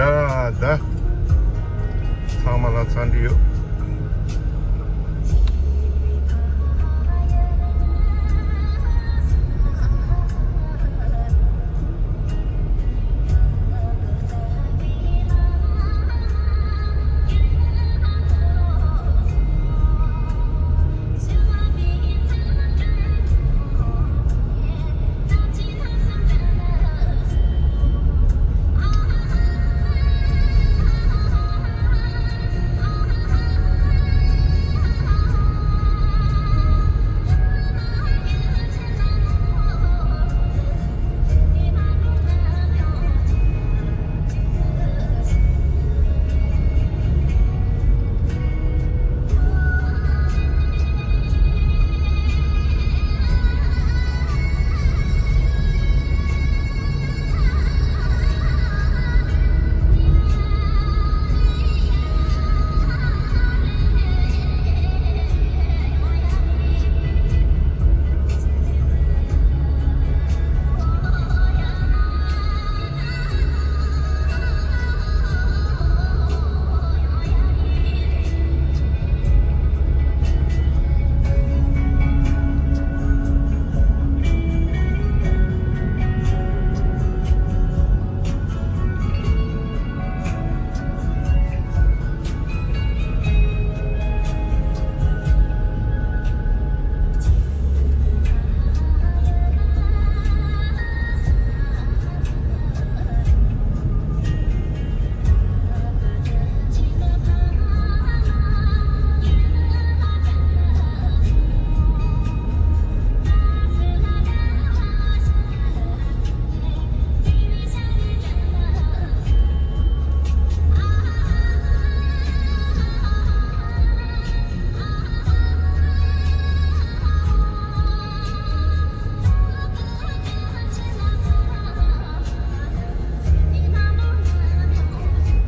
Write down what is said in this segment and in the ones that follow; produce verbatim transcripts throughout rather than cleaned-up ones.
ཨ་ད། ཚང་མ་ལ་འཚམས་འདྲི་ཡོད།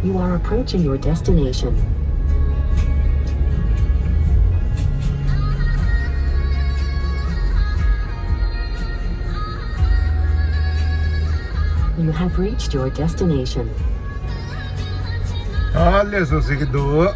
You are approaching your destination. You have reached your destination. ཨ་ལས་སོ་ཟེར་གི་འདུག་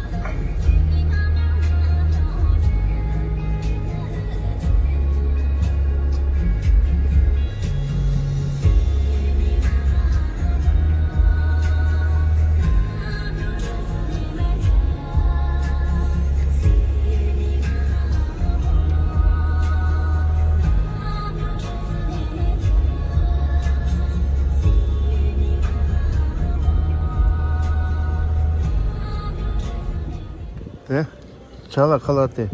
དེ་བྱ་ལ་ཁ་ལ་དེ།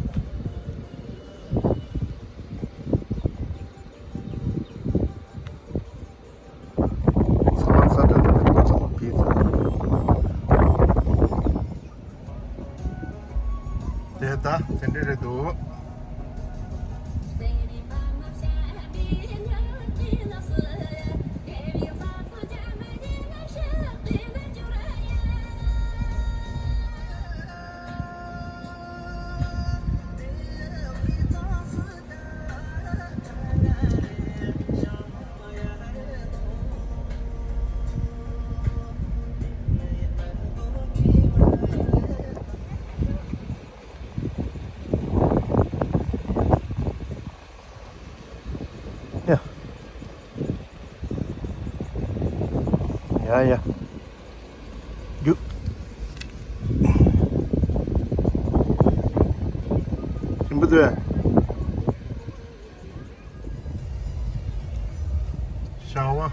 ཚང་མ་ས་ཁྲ་དེ་ཚང་མ་བིས་ཚར། དེ་ད་དེ་འདྲ་རེད་འདུག་ཡ། ཡ་ཡ། རྒྱུགས། ཆེན་པོ་དེ། ཤ་བ།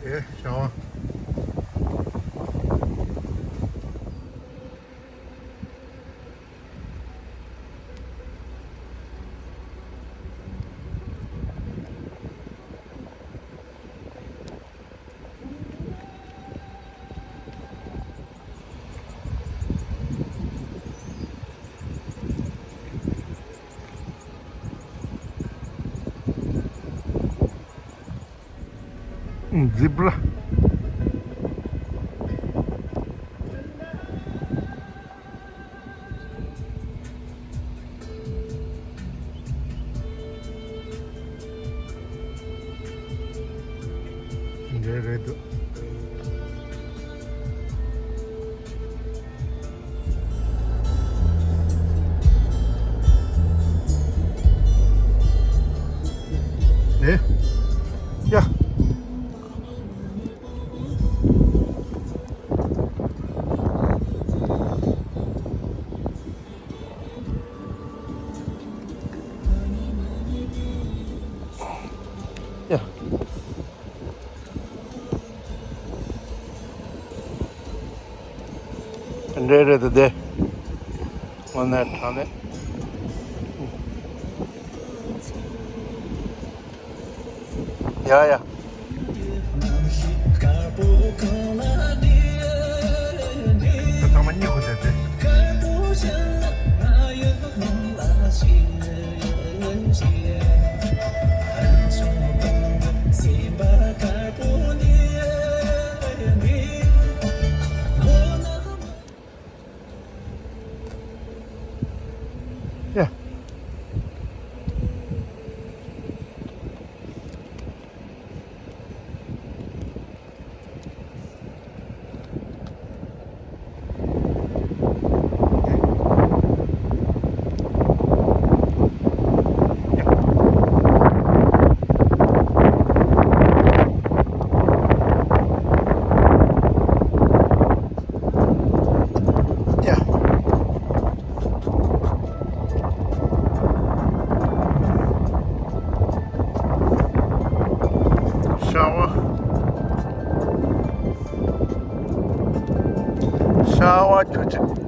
ཨེ་ཤ་བ། Zebra. རེད་འདུག་ཨེ། ཡ། ཡ། འདྲེ་རེད་དེ། དངོས་གནས་དྲང་གནས། ཡ་ཡ། ཚང་མ་གཉིད་ཁུག་བསྡད་དེ། ཡ། ཡ། ཤ་བ། ཤ་བ་ཁྱོད་ཅིག